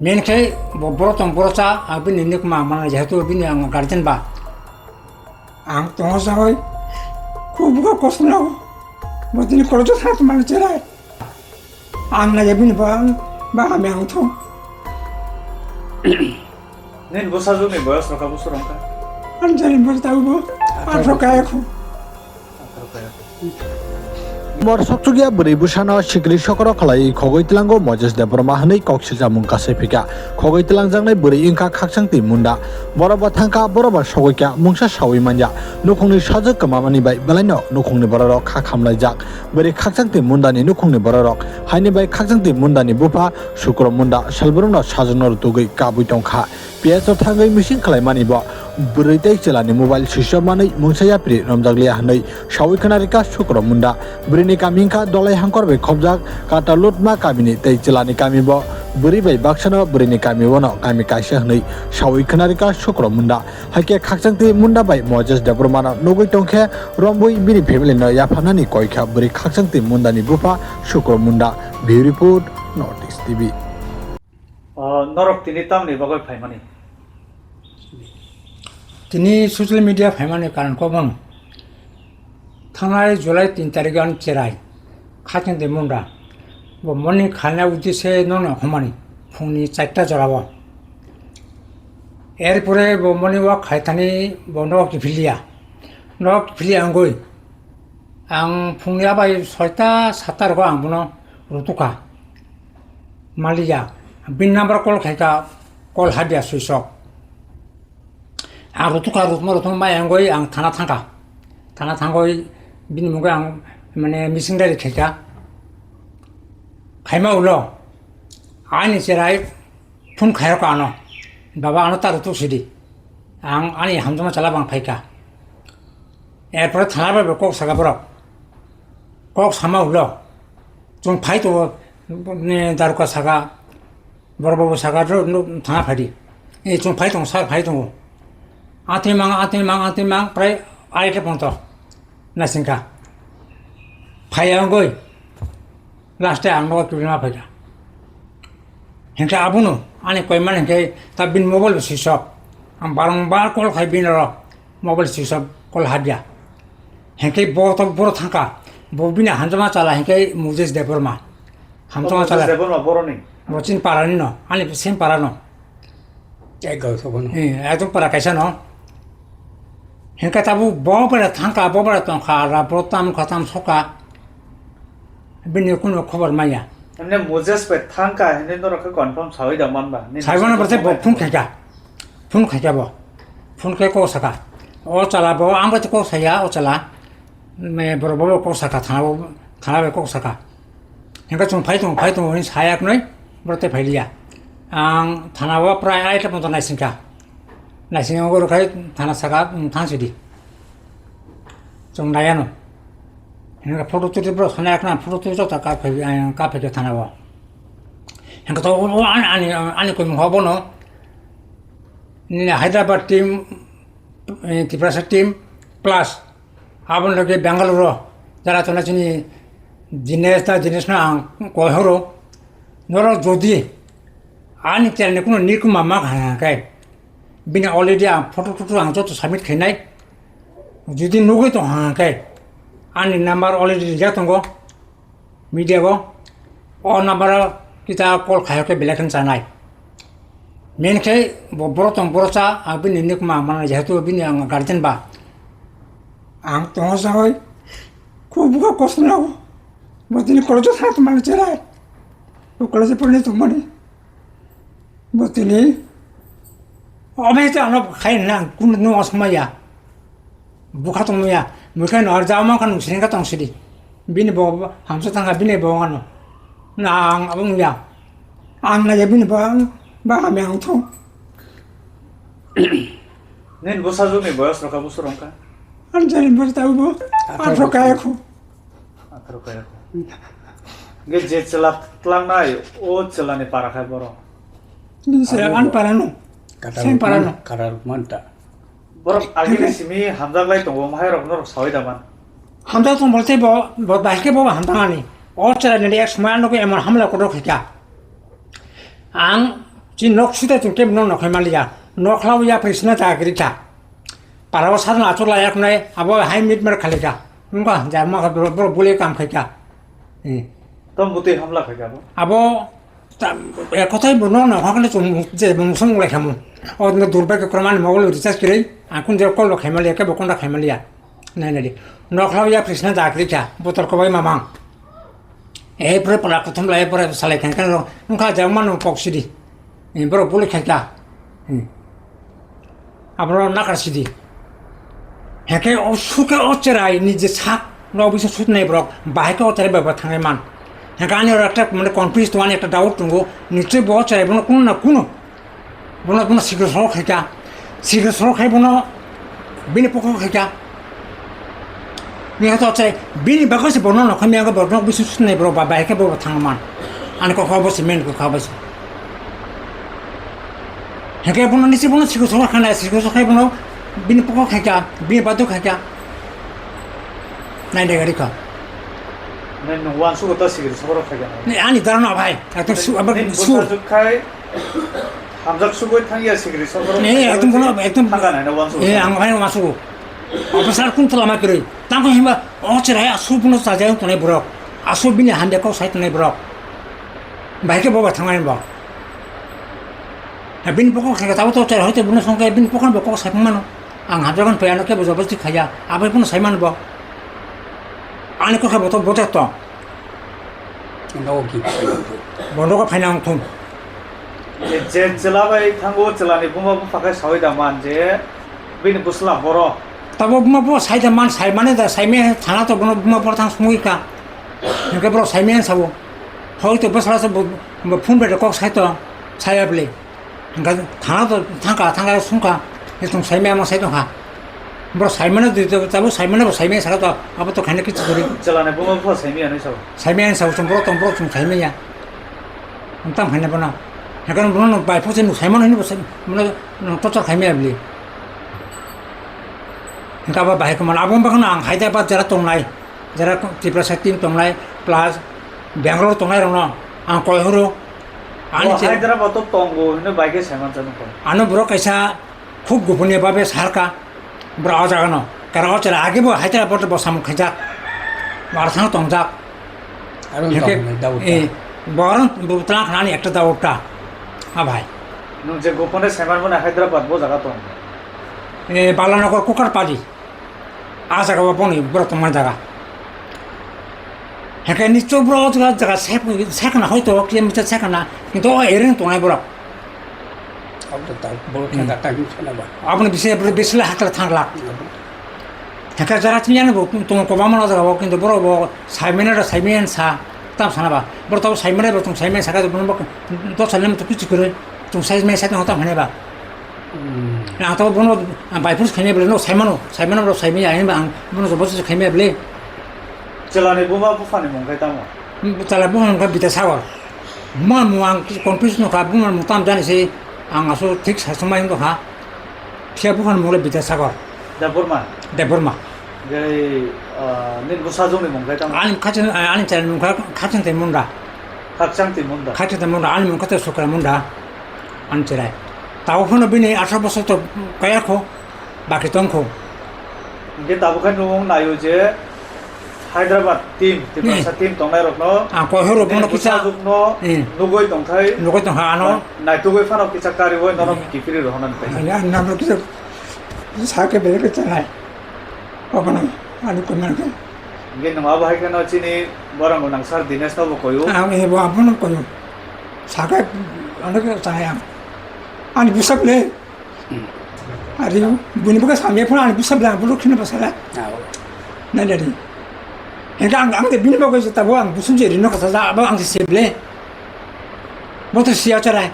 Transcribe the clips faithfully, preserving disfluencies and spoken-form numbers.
Main khe bo borok tong borok cha, ang bini nikma mana jehetu bini ang guardian ba. Ang tongo sabai, khub buka kosto nago. Bo tini korjo sa tongmani cherai. Ang naiya bini ba, ba hamya ang thung. Nini bwsajwkni boyos rokha bwswk rwngkha? Ang jani bo tau bo, athro kaya khu. Mor sokchukya bwrwi bwsano sikri sokro khlaiwi khogwi tlango Moses Debbarma hwnwi kok silchamung kasai phika. Khogwi tlangjaknai bwrwi wngkha Khakchangtwi Munda. Borok bo thangkha, borok bo sogwi kha, mungsa sawi manya. Nukhungni sajwk kwmamani bai belaino nukhungni bororok kha khamlaijak. Bwrwi Khakchangtwi Mundani nukhungni bororok haini bai Khakchangtwi Mundani bupha Sukro Munda salbrumno sajwkno rutugwi kabwi tongkha. P S o thangwi missing khlaimani bo bwrwi tei chwlani mobile switch off manwi mungsa yapri romjakliya hwnwi sawi khna rikha Sukro Munda. Bwrwini kami wngkha Dolai Hangkor bai khobjak Kata Lutma kamini tei chwlani kami bo bwrwi bai baksano bwrwini kami bono kami kaisa hwnwi sawi khna rikha Sukro Munda. Haikhe Khakchangtwi Munda bai Moses Debbarmano nugwi tongkhe romwi bini family no yapharnani koikha bwrwi Khakchangtwi Mundani bupha Sukro Munda. Bureau Report, North East T V. O, norok tini tamni bagwi phaimani? Tini social media phaimani karon kok bono. Thangnai July tin tarikh ani cherai, Khakchangtwi Munda. Bo morning khaina uddeshe nono homani, phungni charta jorao. Erpore bo morning walk khaithani bo nok kiphiliya. Nok kiphiliya wngwi ang phungni abai soita satta rogo ang bono rutukha. Maliya, bini number call khaikha, call habya switch off. Ang rutukha, rutma rutma maya wngwi ang thana thangkha. Thana thangwi bini mungwi ang mane missing diary khaikha. Khaima ulo ani cherai phone khairokha ano, "Baba, ano ta rutuk sidi. Ang ani hamjakma chwla bang phaikha." Erpore thana bai bo kok saka borok. Kok sama ulo. Chwng phai tongo, ne, daruka saka, borok bo saka, ro-, no, thana phai di. E, chwng phai tongo, sir phai tongo. Atwi mang, atwi mang, atwi mang, prai aita ponto. Nasingka. Phai wngwi. Last e ang nogo kiphilma phaikha. Hinkhe abono ani koimani hinkhe ta bini mobile bo switch off. Ang barongbar call khai bini oro mobile switch off, call habya. Hinkhe bo to boro thangkha. Bo bini hamjakma chwla hinkhe Moses Debbarma. Hamjakma Moses chwla. Debbarma boroni? Bo chini parani no, ani same parano. Ekdom sobo no. Eh, ekdom para kaisa no. Hinkhe tabuk bo bera thangkha, bo bera tongkha, ra bo tam kha tam sokha. Bini kuno khobor maya. Emne Moses bai thangkha hinwi norok khe confirm sawi da manba. Nini Saibo no bwswk borok phone khaikha. Phone khaikha bo. Phone khe kok saka. O chwla bo ang bai kok saya, o chwla. Me borok bo kok saka thana bo, thana bai kok saka. Hinkhe chwng phai tongo, phai tongo hwnwi sayak nai, borok tei phailiya. Ang thana o prai aita poito naisingkha. Naising wngwi rwkhai thana saka, "Wng, thang sidi." Chwng naiya no. Hinkhe photo tuli borok sana yakna, photo tuli joto kap phai, kap phai thana o. Hinkhe to o ani, ani, ani koi mokha bono. Nini Hyderabad team, eh, Tiprasa team plus Aboni loge Bangalore o jara tongnai chini Dinesh da, Dinesh no ang koi horo. Norok jodi ani channel ni kuno nikuma ma kha khe, bini already ang photo toto ang joto submit khainai. Jodi nugwi tong kha khe, ani number already rijak tongo. Media bo o number o kita call khai khe belai khe chanai. Main khe bo borok tong borok cha, ang bini nikma mana jehetu bini ang guardian ba. Ang tongo sabai, khub buka kosto nago. Bo tini college o thang tongmani cherai. Bo college o porni tongmani. Bo tini obe ta ano khai na kun no asmaya. Bukha tongmaya, bukha no arja ma kan sini ka tong sidi. Bini bo hamsa tanga bini bo ngano. Na ang abung ya. Ang na ya bini bo ang ba kami ang thong. Nen bwsajwkni boyos rokha bwswk rwngkha? Ang jani bo ta bo. Athro kaya khu. Athro kaya khu. Ge je chwla tlangnai, o chwlani para khai borok. Bini se an para no. Sen para no. Karar manta. Borok agini simi hamjak lai tongo, mahairok norok sawi da man. Hamjak tong bolte bo, bo bahai khe bo hamjak ani. O chwrai nini ek somoi ano khe emon hamla kotor khaikha. Ang Chini nok sita chwng kebo no nokhai maliya. Nokhla ya prisna ta gri kha. Para o sadna achuk la yak nai abo hai mit mer khali kha. Wngkha ja ma kha borok bole kam khai kha. Hmm. Tom butwi hamla khai kha bo. Abo ta, e kothai bo no nokhla khe chwng je mung song lai khamu. O no durbai khe kwrwmani mogol recharge kirei. Ang kun je call lo khai maliya kebo konda khai maliya. Nai nai di. Nokhla ya prisna ta gri kha. Botol kobai mamang. E pore pala kothom lai pore salai khan khan wngkha ja mano kok sidi. E borok bole khai kha. Hmm. Abro nakar sidi. Heke o suke o cherai ni je sak no bisa sut nai borok. Bahai ke o cherai baba thangai man. Heke ani oro ekta mane confuse to ani ekta doubt tongo. Niche bo cherai bono kuno na kuno. Bono, bono sikir soro khai kha. Sikir soro khai bono bini pokok khai kha. Ni hato chai bini bagwi se bono nokha mi ang borok bisu sunai borok ba bai khe borok thang man. Ani kokha bo se men kokha bo se. Heke bono nisi bono sikir soro khai na sikir soro khai bono bini pokok khai kha, bini baduk khai kha. Nai dai gari kha. Nai nung wan sugo ta sikir soro khai kha. Ni ani darano bhai. Ekdom su, abak su. Hamjak sugoi thang ya sikri sokro. Eh, ekdom bono, ekdom. Thang nai na wansu. Eh, ang bai wansu. Officer kun tala ma kiri. Tang ko himba o cherai asu bono sajai tonai borok. Asu bini hande ko sai tonai borok. Bai ke boba thangai bo. Ha bini pokok khe tabo to cherai hoite bono songke bini pokok bo kok sai mano. Ang hamjagan pe ano ke bojo bosti khaya. Abai bono sai man bo. Ani ko khe boto bote to. Nogo ki. Bondo ko phaina ang thum. Je chwla bai thango, chwlani buma bupha khe sawi da man je bini bwsla boro. Tabo buma bo sai da man, sai mane da, sai me thana to bono buma bor thang sumui ka. Hingke bro sai me sabo. Hoi to bwsla se bo, bo phone bai kok sai to, sai abli. Hingke thana to thangka, thangka sungka, hitung sai me ama sai tongkha. Bro sai mane dui to, tabo sai mane bo sai me saka to, abo to khaina kichu kori. Chwlani buma bupha sai me anai sabo. Sai me sabo chung bro tong bro chung sai me ya. Tam khaina bono. Hingke bono bai phu se nuk sai mane ni bo sai, bono torture khai me abli. Hingke abo bahai khe mane abo bakno ang Hyderabad jara tongnai. Jara Tiprasa team tongnai plus Bangalore tongnai rokno ang koi horo. Ani Oh, che- Hyderabad to tongo hino bai khe saiman chano ko. Ano borok kaisa khub goponiya babe sarka borok o jaga no. Karon o chwla age bo Hyderabad bo samung khaijak. Bar thang tongjak. Aro Hingke, tong nai Daud eh, ta. Borok bo tlang khnani ekta Daud ta. Ha bhai. Nung je gopone saiman mane Hyderabad bo jaga tong. Eh, Balanagar Kukarpali. A jaga o boni borok tongma jaga. Hake ni chobro o jaga, jaga sek, sekna hoito kilometer sekna, kintu o eren tongnai borok. Abo to ta, borok Hmm. khe ta time sana ba. Aboni bisi, bisi la hakla thangla. Abo. Hake jaga tini ano bo tong kobama no jaga o, kintu borok bo saimene da saimen sa, tam sana ba. Borok to saimene bo tong saimen sa ka bo to salem to kichu kore, tong saimene sa tong tam hane ba. Hmm. Ang to bono, ang bai phus khainai bole, no saimano, saimano bro, saimaya, ang bono jobo se khaimaya bole. Chwlani buma buphani mung khe tamo? Hmm, chwla buma mung khe Bidya Sagar. Buma mung ang confuse no kha, buma mung tam jani se, ang aso thik sa samai wng kha. Phiya buphani mung le Bidya Sagar. Debbarma? Debbarma. Gai, ah, nini bwsajwkni mung khe tamo? Ani khachang, ani chwlani mung khe Khachang Twi Munda. Khachang Twi Munda? Khachang Twi Munda, ani mung khe Sukra Munda. Ani chwrai. Tabuk phano bini atharo bosor to kaya kho, baki tong kho. Hingke tabuk khe nwng naio je Hyderabad team, Tiprasa Hmm. team tongnai rokno, Ah, koi horo bono bini kisa. Bwsajwkno Hmm. nugui tongthai. Nugui tongkha ano. Naitugui phano kisa kariui nono Hmm. kiphilwi rohornani paikha. Ani, ani nangno kisa sake belai khe chanai. Abono ani koimani khe. Hingke nwng abo hai kheno chini borok gwnang sir Dinesh no bo koyo. Ang ebo abono koyo. Sake ano khe chanai ang. Ani bwsak le. Ari bini bwkha samya phano ani bwsak le ang bwlwk kheno bwsala. Aw. Nai nai di. Hingke ang, ang de bini bagwi je tabuk ang busung je rino kasa ja, abo ang se seble. Bo to siya charai.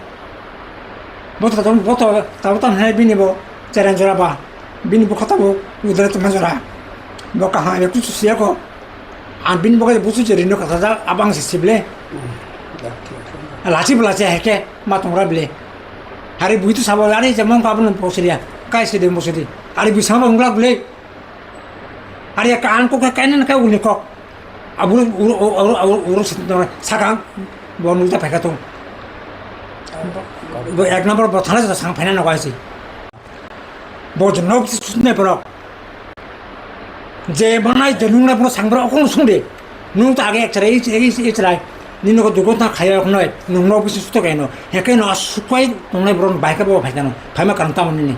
Bo to, bo to, tabuk tam hai bini bo charan jora ba. Bini bwkha tabuk udara tuma jora. Bo kaham ya kuchu siya ko. Ang bini bagwi busu je rino kasa ja, abo ang se seble. Hmm. Lachi bo lachi heke ma tongra bile. Hari bui tu sabo ari je mong ka bo nang posriya. Kai se de mosri. Ari bui sama ungla bile. Ari ka an ko ka kaina ka uni kok. Aburu uru, uru, uru, uru, uru, sakang bo nulta phai ka tong. Bo ek number bo thana sa sang phaina no kaisi. Bo jwnno sutne borok. Je manai je nungna bono sang borok okon sung de. Nung ta age ekchara ich ich ich rai. Nino ko dugo ta khaya oknoi. Nungno bisi suto kaino. Heke no sukai tongnai borok bai ka bo phai kano. Phaima karon tamo nini.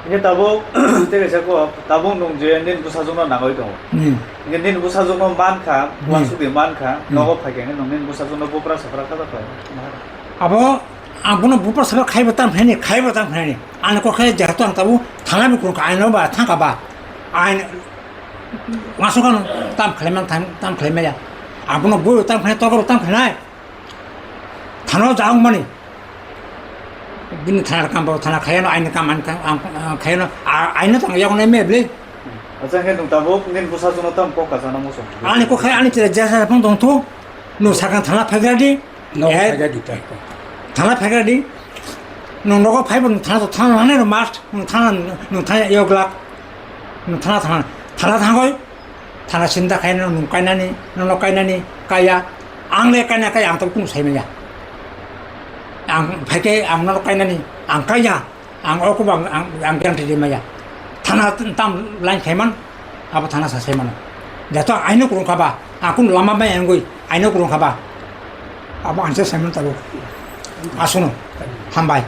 Hingke tabuk tei kaisa kok, tabuk nwng je nini bwsajwkno nangwi tongo. Hmm. Hingke nini bwsajwkno mankha, hmm, uansukdi mankha, hmm, nogo phaikha hingke nwng nini bwsajwkno bupra sapra kha kha khlai. Abo ang bono bupra sapra khaibo tam khlaini, khaibo tam khlaini. Ani kok khe jehetu ang tabuk thangna bi kurungkha, aino ba thangkha ba. Ain uansukha nwng tam khlaimang, tam, tam khlaimaya. Ang bono bui tam khlai, tokoro tam khlainai. Thana o ja wngmani. Bini thana kam bo thana khayano, aini kam ani kam, ang, ang khayano, a-, aino tang yakno me bli. Acha khe nwng tabuk nini bwsajwkno tamo kok kacha nang muchung. Ani kok khai ani chira jesa phang tong thu. Nwng sakang thana phagra di. No, eh, phagra di ta. Thana phagra di. Nwng nogo phaibo nwng thana to thana nane no must. Nwng thana, nwng thana yok lak. Nwng thana thana. Thana thangoi. Thana sinda khaina nwng kainani, nono kainani, kaya. Ang le kaina kaya, ang tabuk kunu sai maya. Ang phaikhe ang nono kainani, ang kaya. Ang oko bang, ang, ang guarantee di maya. Thana tam line khaiman, abo thana sa sai mano. Jato aino kurung khaba, ang kunu lama bai angoi, aino kurung khaba. Abo anse sai man tabuk. Asuno, hambai.